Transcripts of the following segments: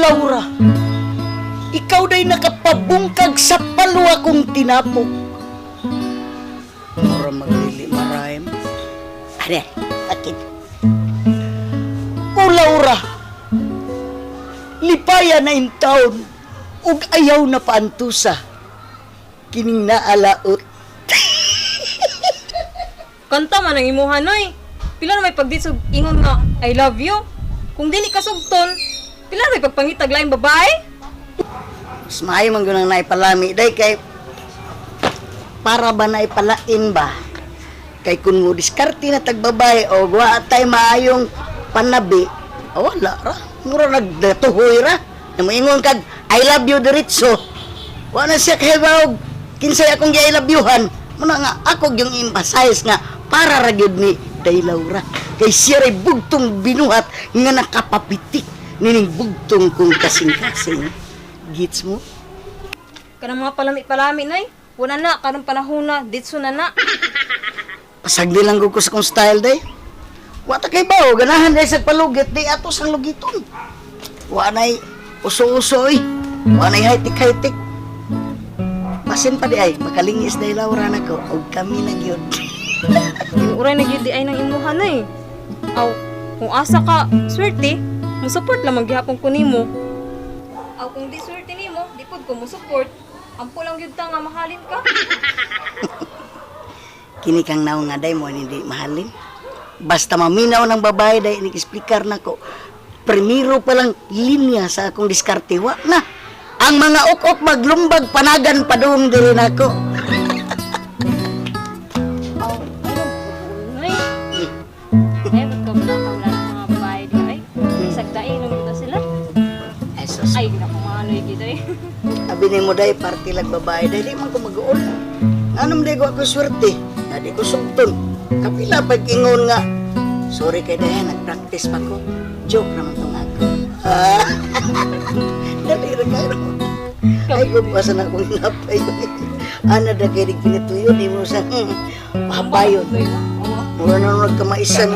Laura, ikaw day nakapabungkag sa palwa kong tinapok. Mura maglili marayim. Are, sakit. O Laura, lipaya na in town, ug ayaw na paantusa. Kining naalaot. Kanta man ang imuha, noy. Pila na may pagditsog ingon nga, "I love you." Kung dili ka sugton, pila na may pagpangitag laing babae? Mas maayo man gyud ang naipalami day kay para ba naipalain ba? Kay kun mo diskarte na tag babae o wa tay maayong panabi, ah, wala ra. Mura nagdatuhoy ra. Na moingon kag "I love you" diretso. Wa na siya kahibaw kinsay akong gi I love youhan. Muna nga ako yung emphasize nga para ra gyud ni Day Laura. Kay siya ray bugtong binuhat nga nakapapitik nining bugtong kong kasing-kasing. Gits mo? Kanang mga palami-palami, noy. Wala na, karong panahon na, ditso na na. Pasagdi lang ko sa kong style day. Wa ta kay bao, ganahan day sa palugit di ato sang lugiton. Wa nay uso-uso oy. Wa nay high-tech high-tech. Pasin pa di ay makalingis day Laura nako og kami na gyud. Tinuuray na gyud di ay nang imuha, noy. Aw, kung asa ka, swerte, mo support lamang gihapon ko nimo. Aw, kung di swerte nimo, di pud ko mo support. Ampo lang gyud ta nga mahalin ka. Kini kang naong nga day mo hindi mahalin. Basta maminaw ng babae day ni-explicar nako. Primero pa lang linya sa akong diskarte wa na. Ang mga ok-ok maglumbag panagan padung diri nako. Aw, ayaw noy. Ay, ba't ka wala ka wala ng mga babae di ay? Sagdain lang gyud na sila. Ay, sus. Ay, ginakumanoy gyud ay. Abi ni mo day party lag babae day di man ko mag-uol. Anong day ko ako swerte? Na di ko sugton. Kapila pag ingon nga sorry kay day nag-practice pa ko. Joke naman tong ako. Ah. Dali ra kayo. Ay, gumasa na akong napay. Ana da kay di pinituyo, di mo sa pahabayon. Oo. Mura na nagkamaisan.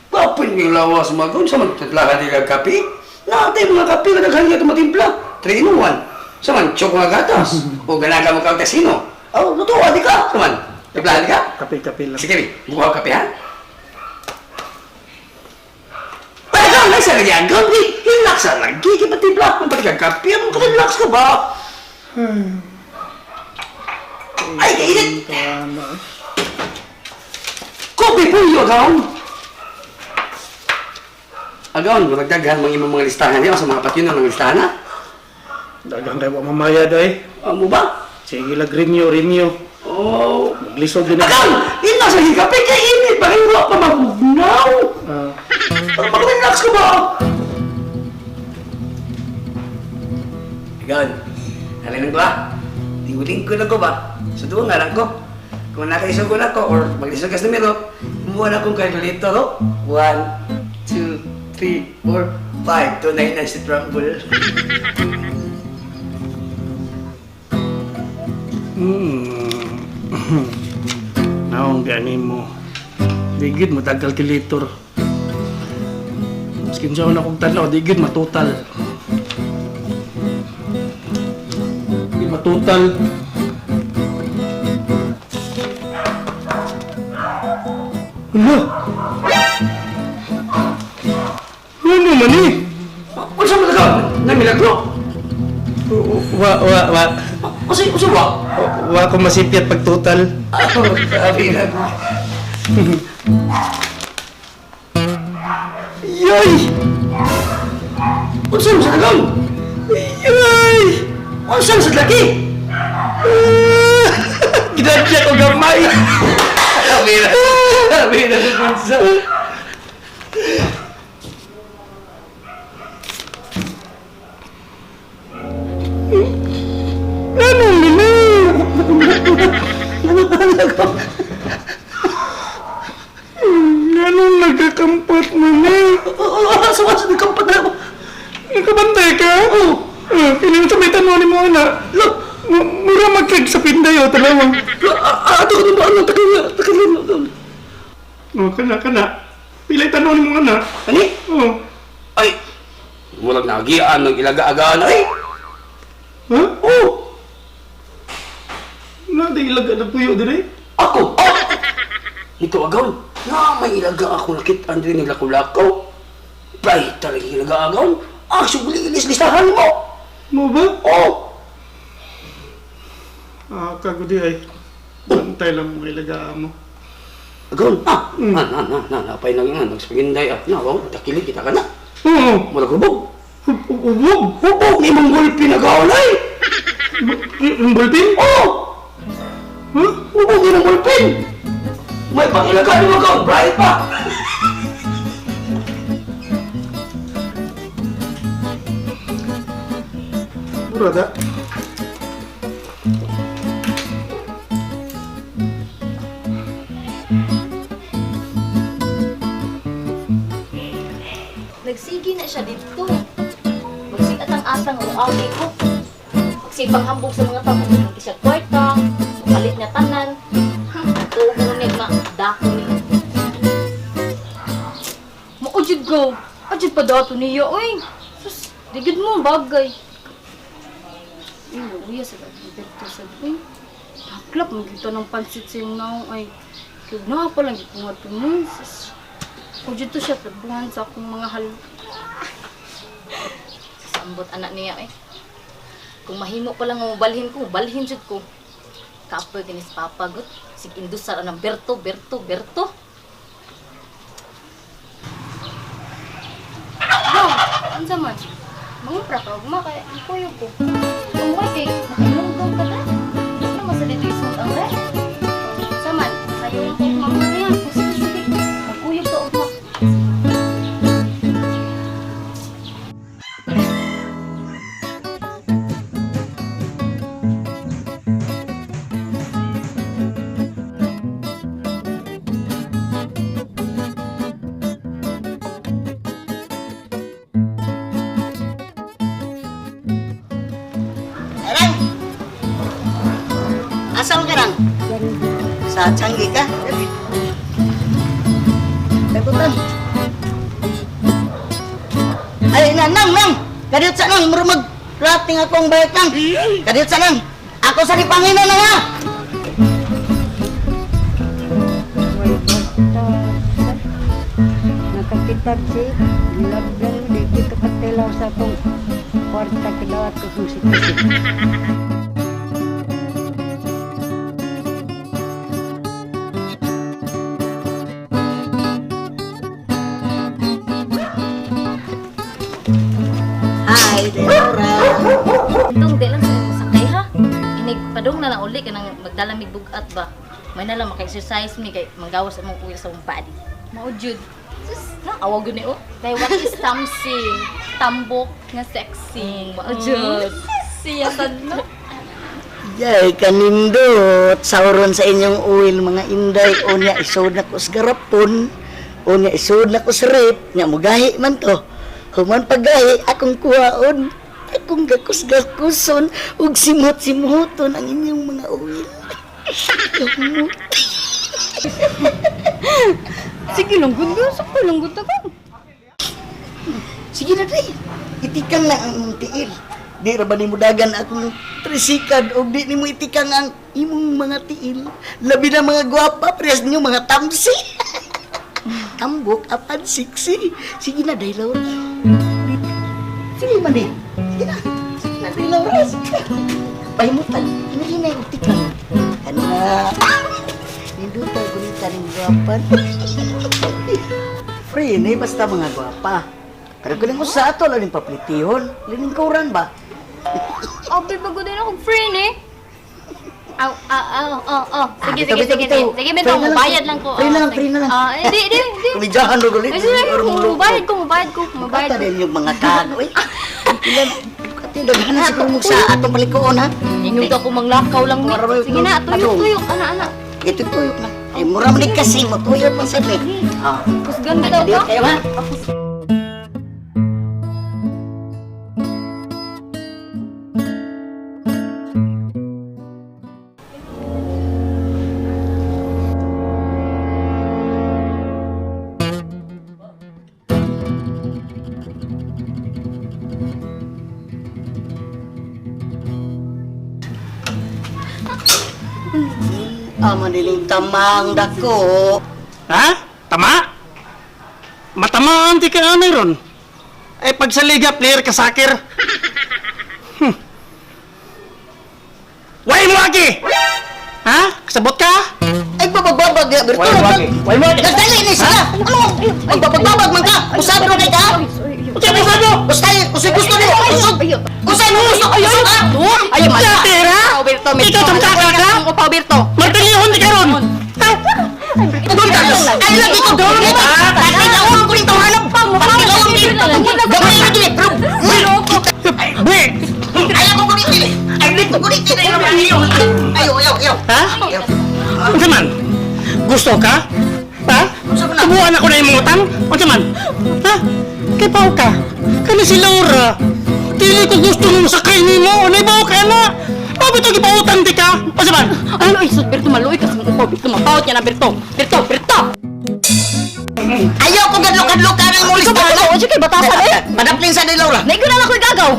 Papin yung lawas mo doon sa magtatla ka di ka kape. Naatay mga kape ka daghan ka matimpla. 3 in 1. Sa man, chok nga gatas. O gana ka mo kang kasino. Oh, luto, di ka. Sa man, timpla di ka. Kape-kape lang. Sige, Bi, buka kape ha. Ay, ka, nasa lagi ang gabi. Relax sa lagi, kita timpla. Ang pati ka kape, ang relax ka ba? Ay, kainit! Kopi puyo, agaw! Agaw, magdaghan mga imong mga listahan niya sa mga patino ng listahan na. Daghang kayo wa mamaya day. Amo ba? Sige lang, renew, renew. Oh. Maglisod din Agaw! Ina sa kape kay init pa kayo pa mabugnaw. Ah, Mag-relax ka ba? Agaw, halin ko ah. Linggo-linggo lang ko ba? Sa duwa nga lang ko. Kung nakaisugo na ko or maglisod ka sa numero, kumuha na akong calculator. Oh. 1, 2, 3, 4, 5. 2, 9, 9 si Trumbull. Naong gani mo. Digid mo tag calculator. Maskin siya na kong tanaw, digid matotal. Di matotal. Ano? Ano man eh? Unsa man ka? Namilagro. Wa, wa, wa. Unsa unsa ba? Wa ko masipyat pag total. Sabi na. Yay! Unsa man sa dagong? Yay! Unsa man sa laki? Ah! Gidadya ko gamay! Sabi na. Sabi na sa bunsa. Ano nila? Anong nagkakampat mo ni? Asa man sa nagkampat na ako? Nakabantay ka? Oo. Uh, Kailangan sa may tanong ni mo anak. Lo, Mura magkag sa pinday o talawa. lo, ato ko ba ano takil takil. Oh, kana kana. Pilay tanong ni mo anak. Ani? Oh. Ay. Walang nagian nag ilaga-agaan ay. Ha? Oh, Na di ilaga na puyo dire. ako. Oh. Nito agaw. Na may ilaga ako nakit-an din nila kulakaw. Bay talaga ilaga agaw. Ah, sugli ilis-lisahan mo. Mo ba? Oh. Ah, kagudi ay. Bantay lang mo ilaga mo. Agaw. Ah, na na na na na pay nang nga nagsaginday ah. Na, wow, takilig kita ka na. Oo. Murag hubog. Ubog. Hubog ni mong gulpi na gaw ay. Yung bulpin? Oh! Huh? Hubog ni mong gulpin. May pangilaga ni mo gaw, bright pa. Burada. Nagsige na siya dito. Magsiat ang asang uagi ko. Magsipang hambog sa mga tao, magiging siya kwarta, mapalit niya tanan. Tugo niya na dako niya. Maujud go. Ajud pa dato niya oy. Sus, digid mo bagay. Uy, uya sa Alberto sa uy. Haklap mo gito ng pansit sa iyong naong ay. Kaya na pa lang gito nga mo. Sus. Ujud to siya tabuhan sa akong mga hal. Sambot anak niya eh. Kung mahimo pa lang nga balhin ko, balhin jud ko. Kapoy kinis papagot. Sig indusar anang Berto, Berto, Berto. Go, unsa man? Mangupra ka ugma kay ang kuyog ko. Umuwi kay nakailonggaw ka na. Ano man sa dito isod ang re? Saman, sayo lang ko ugma mo niya. Sige, sige. Magkuyog ka ugma. Arang! Asa mo ka rang? Sa Changi ka? Ay, butan. Ay, na, nang, nang! Kadiyot sa nang, mura mag rating akong bayat nang. Kadiyot sa nang! Ako sa Panginoon na nga! Nakakita si Labdan di kita katilaw sa akong kwarta kidawat ko kung si Hi, Deborah! Tong di lang sa imong sakay ha. Inig padung na lang uli kanang magdalamig bugat ba. May na lang maka-exercise mi kay manggawas among oil sa among body. Maujud. Sus, na awag gyud ni oh. Dahil what is tamsi? Tambok nga sexy. Maujud. Siya sad no? Yay, kanindot! Sauron sa inyong oil, mga inday. Unya, isod na ko sa garapon. Unya, isod na ko sa rep. Nya, mugahi man to. Human paggahi, akong kuhaon. Akong gakus-gakuson. Ug simot-simuton ang inyong mga oil. Gamot. Sige lang gud, sakto lang gud ako. Sige na, day. Itikang na ang imong tiil. Di ra ba nimo dagan akong trisikad og di nimo itikang ang imong mga tiil. Labi na mga gwapa, prehas ninyo mga tamsi. Tambok apan sexy. Sige na, day Laura. Sige man eh. Sige na. Sige na, day Laura. Sige na. Pahimutan. Hinay-hinay og tikang. Ano na? Ninduta, gunita ning gwapan. Free ni basta mga gwapa. Pero galing usa ato laling paplitihon. Liningkuran ba? Abi, bago din akong friend eh. Aw, aw, aw, aw, aw. Sige, Bitaw, sige, bitaw, sige, bitaw. sige. Sige, Free bitaw, na lang. mubayad lang ko. Free na Ah, lang, free na lang. Ah, hindi, hindi, hindi. Kumidyahan ro gulit. Ay, sige, mubayad ko, mubayad ko, mubayad Bata ko. rin yung mga kago eh. Ilan, kati daghan sa kung sa atong palikoon ha. Inyong ako manglakaw lang ni. Sige na, tuyok, tuyok, ana, ana. Ito tuyok na. Eh, mura man kasi mo tuyok man sad ni. Ah. Kusgan bitaw Di ka? kayo ha. Ama niling tamang dako. Ha? Tama? Matamaan di ka anay ron. Eh, pag sa liga, player ka sakir. Way mo agi! Ha? Kasabot ka? Ay babagbabag ya berto. Way mo agi. Way mo agi. Nagdali ni sila. Ano? Ay babagbabag man ka. Usab ro kay ka. Usab mo! Usay, usay gusto ni. Usog. Usay mo usog. Usog ha. Ay man. Tira! Berto, Ikaw tamtaka ka? Upaw, Berto. Martilihon di ka ron! Ha? Doon ka! Ay lagi ko doon. Patilawan ko rin tawanan. Patilawan ko rin. Gamay na gini. Pero Buwi! Ay ako ko rin. Ay dito ko rin. Ayo ayo ayo. Ha? Unsa man? Gusto ka? Ha? Tubuan ako na imong utang? Unsa man? Ha? Kay pao ka? Kani si Laura. Dili ko gusto mong sakay nimo. Unay bao ka na. Bakit ito gipautang di ka? Unsa man? Ano ay sus, Berto, maluoy ka sa mga upaw, Berto, mapawat niya na, Berto. Berto, Berto! Ayaw ko gadlo-gadlo ka ng mulis Ikaw ba? Sige, batasan eh. Padaplin sa ni Laura. Naigo na lang ko'y gagaw.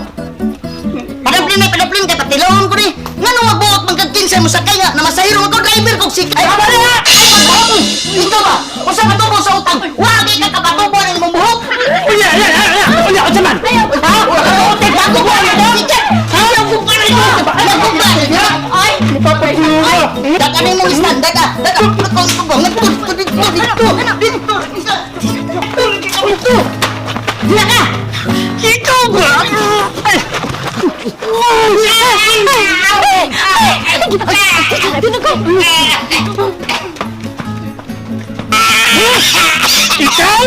Padaplin na padaplin kay patilawan ko ni. Nganong magbuot man kag kinsa mo sakay nga na masahiro ko driver kog sikay. Ay habari na. Ay pagbuot. Ito ba? Usa ka tubo sa utang. Wa gyud ka kapatubo ng imong buhok. Unya, unya, unya, unya, unsa man? Ha? Utang bago ko ano to? Ha? Ay, Mapapagura. Daga ni mong stand, daga, daga. Dito, dito, dito, dito, dito, dito. Dila ka! Ikaw ba? Ay! Ikaw?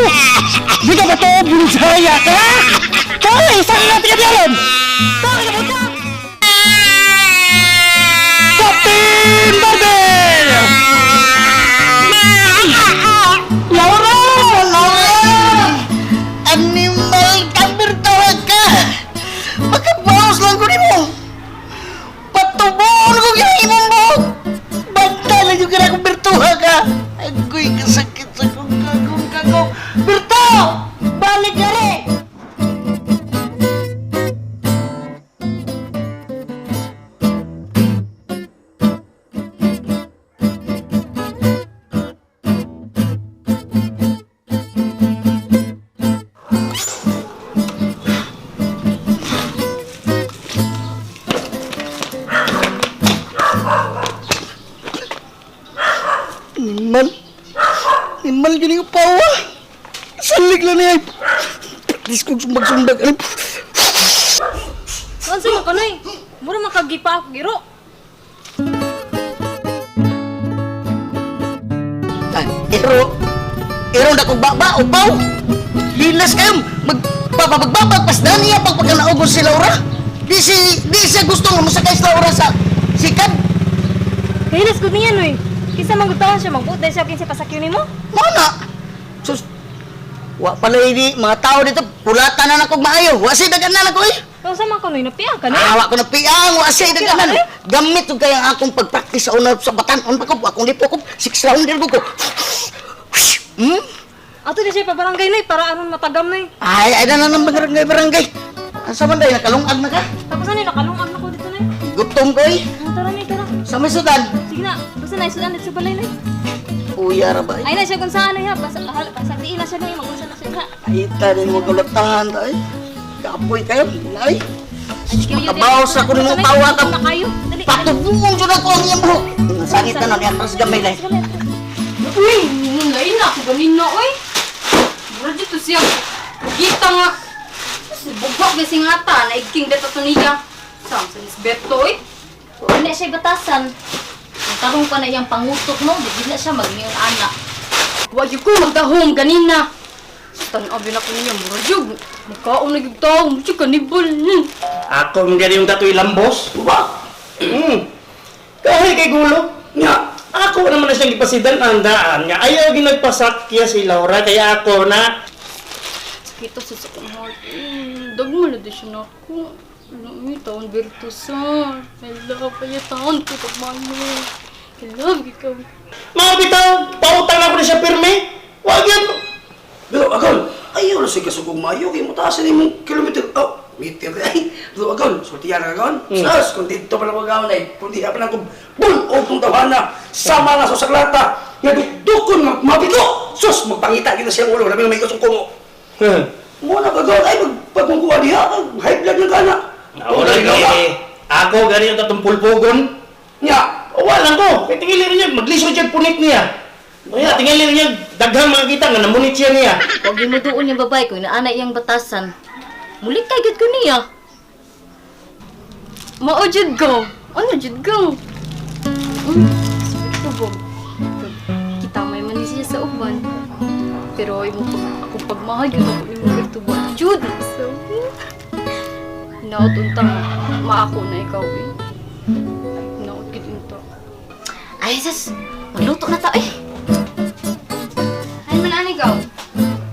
Di ka ba to? Binisaya ka? Kaya, isang natin ka diyan! Captain Barbell! Laura! Laura! Animal ka, tawag ka! Makabawas lang ko nimo! Patubuon ko yung imong buhok! Banta lang yung kira kong bertuha ka! Agoy, kasakit sa kong kagong kagong! Berto! Balik ka rin! Animal! Animal gini nga pawa! Salig lang niya! Practice kong sumbag-sumbag. Ano? Unsa man ka, Noy? Mura man kagipa ako, giro. Ah, ero, ero na kong baba, upaw. Lilas kayo, magpapagbabag, pasdan niya pag pagkanaugol si Laura. Di siya gusto nga musakay si Laura sa sikad. Kahilas gud niya, Noy. Kinsa man gud taon siya magbuot dahil siya kinsa pasakyo nimo? Mana? Sus, wa pala ini mga tao dito, pulatan na na kog maayo. Wa siya daganan ako eh. Unsa man ka, Noy? Napiang ka, Noy? Awa ko na piang, wa siya daganan. Gamit ug kaya ang akong pagpraktis sa una sa batan. On pa ko, akong lipo ko, six rounder ko ko. Ato di siya pa barangay, Noy, para aron matagam, Noy. Ay, ay na na ng barangay barangay. Asa man dahil nakalungag na ka? Tapos ano, nakalungag na ko dito, Noy. Gutom ko eh. Ah, tara, Noy, tara. Sa may sudan. Sige na, basta na isudan dito sa balay, Noy. Kapuya ra ba? Ay na siya kung saan ay ha. Basta basta diin na siya na magunsa na siya ha. Kita din mo gulatahan ay. Kapoy kayo, ay. Makabaw sa kuno mo tawa ka. Na kayo. Dali. Patubuong jud ako ang iyang buhok. Sangit na niya atras gamay na. Uy, nunlay na ako ganina, uy. Mura dito siya. Kita nga. Bugok na singata, naigking data to niya. Saan sa Lisberto, uy? Wala na siya batasan. Ang tarong pa na iyang pangutok no, di na siya mag-ingon ana. Wa gyud ko magdahom ganina. Tan-aw na ko niya, mura jud. Mukhaon na gyud tao, mura jud kanibal. Ako ang gani yung datoy lambos. Ba? Kahit kay gulo. Nya. Ako naman na siyang gipasidan ang daan nga. Ayaw ginagpasakya si Laura kaya ako na. Sakit sa sa akong heart. Dagmo na di siya na ako. Ano mi taon Berto sa. I love kaya taon ko pagmano. I love ikaw. Mga bitaw, pautang na ako ni siya pirmi. Wag yan. Pero agaw, ayaw na siya kasugong maayo kay mo taas ni mong kilometer. Oh, meter ay. Pero agaw, sultiyan na agaw. Sus, kung dito pa lang agaw na eh. Kung di pa lang kung bul o kung tawana. Sama na sa saklata. Nga dukon nga mabigo. Sus, magpangita kita siyang ulo. Labi na may kasong kungo. Mo na kagaw ay pagmungkuha diha, high blood na gana. Wala eh. Ako gani yung tatong pulpugon. Nya, Wala lang ko. Kaya tingilin niya, maglisod siya punit niya. Kaya tingilin niya, daghang mga kita nga namunit siya niya. Huwag mo doon yung babae ko, inaana iyang batasan. Muli kay gud ko niya. Mao jud ko. Ano jud ko? Sakit ko ba? Kita may man siya sa uban. Pero imo pag ako pagmahal jud ako nimo Berto ba? Jud. So, hinaot unta maako na ikaw eh. Hinaot gid unta. Ay sus, magluto na ta eh. Ay man ani ikaw.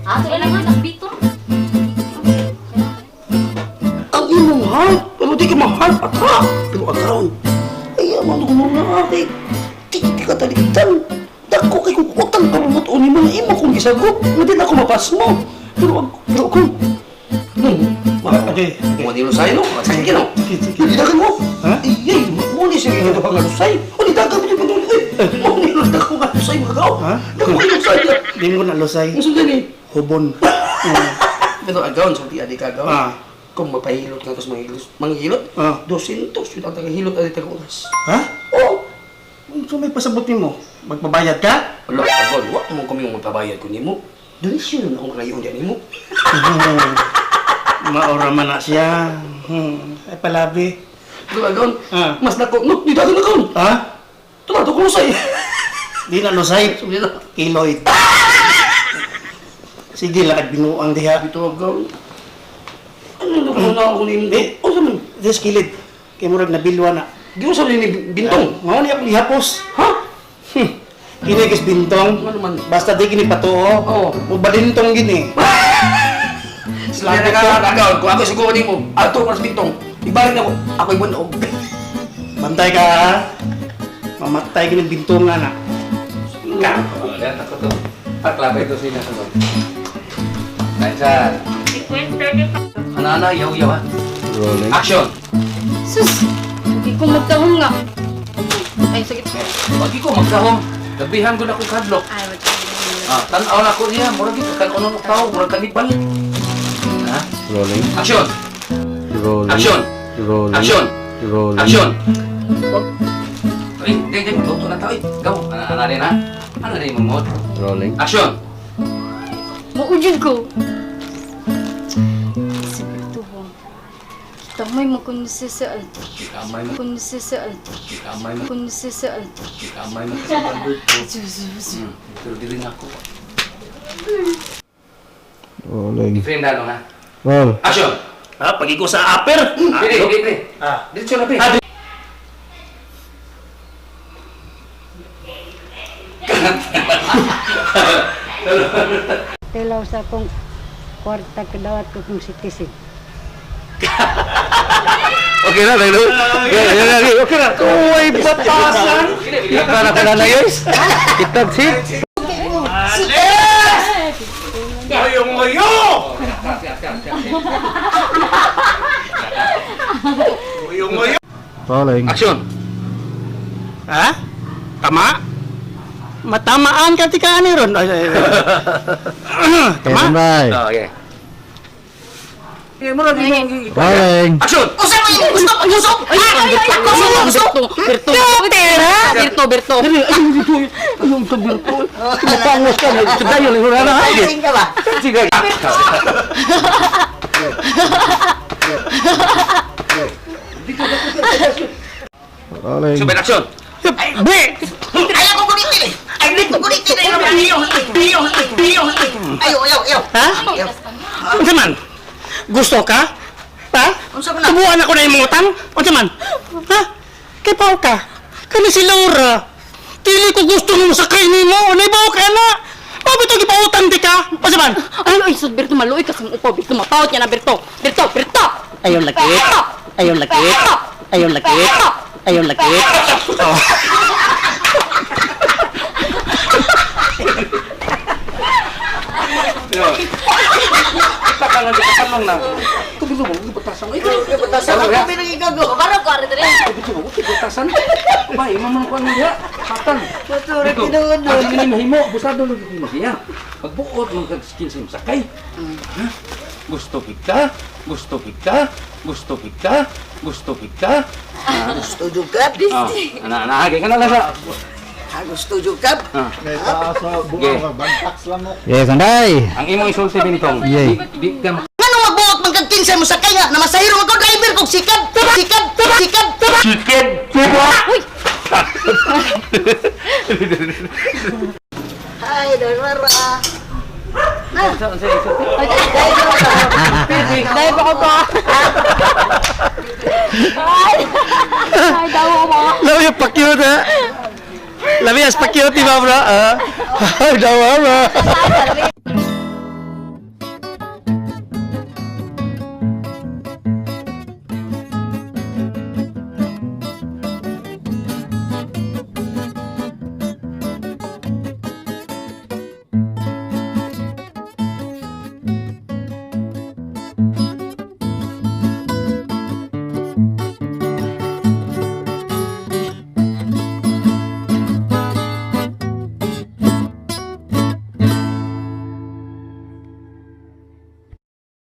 Ato na lang ha, bito. Ang imong heart, pero di ka ma-heart attack. Pero agkaroon, ay aman ko na kay di di ka taliktan. Dako kay kung utang ka mo ni mo na imo kong gisagot, nga di na ako mapas mo. Pero pero kung Okay, okay. Mo ni lusay no, sige no. Sige, sige. Hindi dagan mo. Ha? Ay, mo ni sige ka nga lusay. O di dagan mo ni pagduli. Mo ni dako nga lusay mga kao. Ha? Dako kay lusay. Di mo na lusay. Ang sundan eh. Hubon. Pero agaw, sa di adi ka agaw. Ah. Kung mapahilot nga tapos manghilot, manghilot, Ah. 200 yun ang tagahilot adi taga oras. Ha? Oo. So may pasabot nimo. Magbabayad ka? Wala, agaw, wa mo kami magpabayad ko nimo. Donation na akong kalayon diyan nimo. Maora man na siya. Ay palabi. Pero agaw, Ah. mas nako, no, di dagan agaw. Ha? Tula to kusay. Di na lusay. Sumili na. Kiloid. Sige, lakad binuang diha. Dito agaw. Ano na ko na ako nimo? Di. Oh, sa man. This kilid. Kay murag nabilwa na. Di mo sa ni bintong. Mao ni akong gihapos. Ha? Kini kis bintong. Ano man? Basta di kini patuo. Oo. Mubalintong gini. Sila na ka agaw, kung ako siguro nimo, ato ko sa bintong. Ibalik na ko, ako'y bunog. Bantay ka ha. Mamatay kini bintungan na. Ka. Oh, yan, ako to. Paklabay to sila sa Nandiyan. Ano, ano, yaw, yaw, ha? Rolling. Action! Sus, hindi ko magdahom nga. Ay sakit. Wag ko magdahom. Gabihan ko na kong kadlok. Ay wag. Ah, tan-aw na ko niya. Murag ito, kan-unon og tao, murag kanibal. Ha? Rolling. Action! Rolling. Action! Rolling. Action! Rolling. Action! Ay, di, di, luto na tao, eh. Gaw, ano, ano rin, ha? Ano rin mo, mod? Rolling. Action! Mao jud ko. Si Berto ba? Kita may makunsi sa Kamay mo, kunsi sa kamay mo, kunsi sa kamay mo kasi bandod ko. Sus. Pero dili na ako. Rolling. Frame na, no, ha? Roll. Action! Ha, pag ikaw sa upper. Dili, dili, dili. Ah. Diretso na, pre. Ah, Tilaw sa akong kwarta kadawat ko kong citizen. Okay na, okay na. Okay na. Uy, batasan. Kita na ka na guys. Kitag si. Ales! Ngayong ngayo! Ngayong ngayo! Rolling. Action. Ha? Tama? Matamaan ka tika ani ron. Ay, ay, ay. Okay, standby. Oh, okay. Eh, murag imong Rolling. Action! Usa man yung gusto gusto. Ay, ay, ay, gusto, gusto. Berto, Berto, Berto. Ayong tabirto. Mapangos ka. Dayon lang wala na. Lasing ka ba? Sige. Rolling. Subay action. Bi! Ay, ako gunitin eh. Ay, di ko gunitin eh. Ayo, ayo, ayo. Ha? Unsa man? Gusto ka? Ha? Unsa man na? Tubuan ako na imong utang? Unsa man? Ha? Kay pao ka? Kani si Laura. Dili ko gusto nga mosakay nimo. Naibaw ka na. Mao bitaw gipautang di ka? Unsa man? Ay, ay, sus, Berto, maluoy ka sa mga upaw. Berto, mapawat niya na, Berto. Berto, Berto! Ayaw laki. Ayaw laki. Ayaw laki. Ayaw laki. Kita ka lang katanong na. Tubilo mo, butasan. Butasan ako pinag-igago. Barang ko, ari diri. Tubilo mo, butasan. Bay, imong man kuan mo diha. Satan. Matura tinuod. Ang ini mahimo, busado lang gyud mo siya. Pagbuot man kag skin sa imong sakay. Ha? Gusto kita, gusto kita, gusto kita, gusto kita. Gusto jud ka? Ah, ana ana ka na lang sa. Ah, gusto jud ka? Okay. Okay, standby. Ang imong isulti bintong. Yay. Di, di ka Nganong magbuot man kag kinsay mo sakay nga na masahiro man ko driver kog sikad, sikad, sikad. Chicken. Tuba. Ay, Dorora. Dahil pa ko pa. Ay, ay, daw mo. Labi ang pakyut ha. Labi as pakyut di ba bro? Ah. Ay, daw bro.